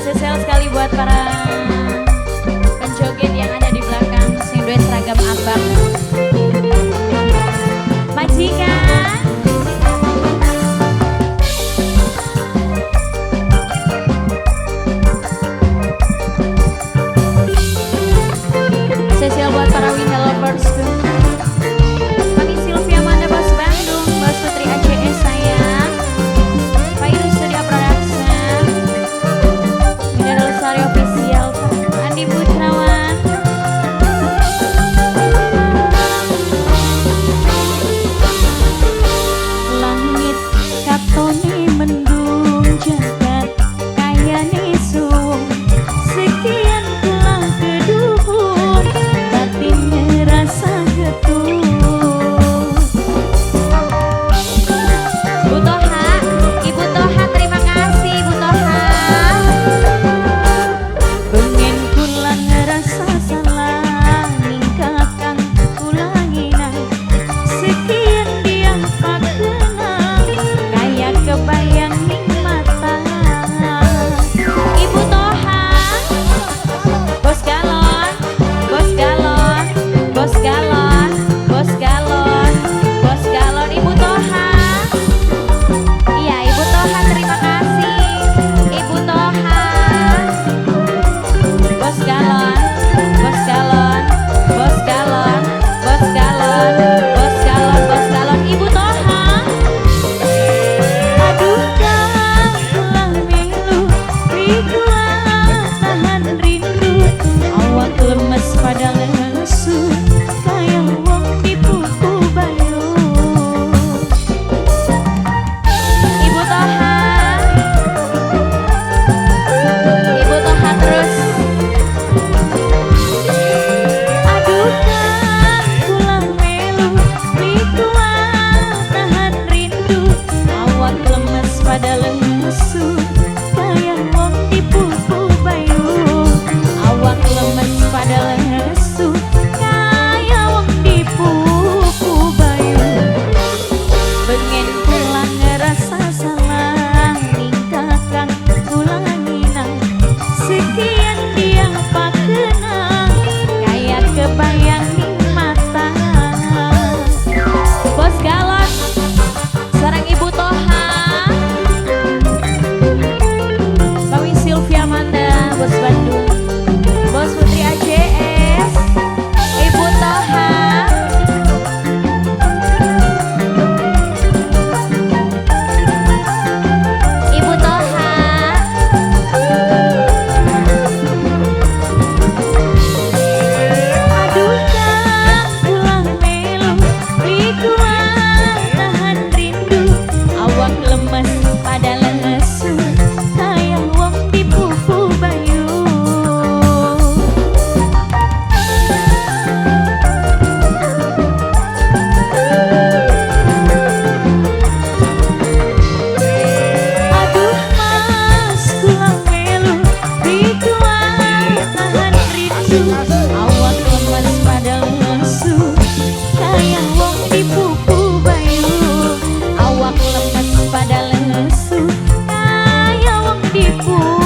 Spesial sekali buat para penjoget yang ada di belakang sing duwe seragam abang. Majikan. Spesial buat para Winda Lovers. Kami Sylvia Manda Bos Bandung, Bos Putri ACS sayang, Pak Irus Studio Production, Winda Lestari Official, Andi Putrawan. Langit katone mendung jagat kayane suwung, sekian kula keduhun batin ngerasa getuh. Bu Toha, Ibu Toha, terima kasih Ibu Toha. Pengen kula ngerasa salah ningkah kang kula nginang, sekian dia pakenang kayak kebayang ning mata. Ibu Toha, Bos Galon, Bos Galon, Bos Galon, Bos Galon, Bos Galon, Ibu Toha. Iya, Ibu Toha, terima kasih. Ibu Toha. Bos Galon, Bos Galon, Bos Galon, Bos Galon, Bos Galon, Bos Galon, Ibu Toha. Aduh kang kula melu, kuat tahan rindu, awak lemes pada lesu, kaya wong dipupu bayu. Ibu Toha, Ibu Toha terus. Aduh kang kula melu, kuat tahan rindu, awak lemes pada lesu, kaya wong dipupu bayu. Awak lemes pada lesu, kaya wong dipupu bayu. Pengen kula ngerasa salah ningkah kang kula nginang, sekian dia pakenang kayak kebayang ning mata. Bos Galon sareng Ibu Toha, Mami Sylvia Manda, Bos Bandung, Bos Putri ACS, Ibu Toha. Ibu Toha. Aduh kang kula melu, kuat tahan rindu, awak lemes pada lesu, kaya wong dipupu bayu. Aduh mas kula melu, kuat tahan rindu, awak lemes pada lesu, kaya wong dipupu bayu. Awak lemes pada lesu, kaya wong dipupu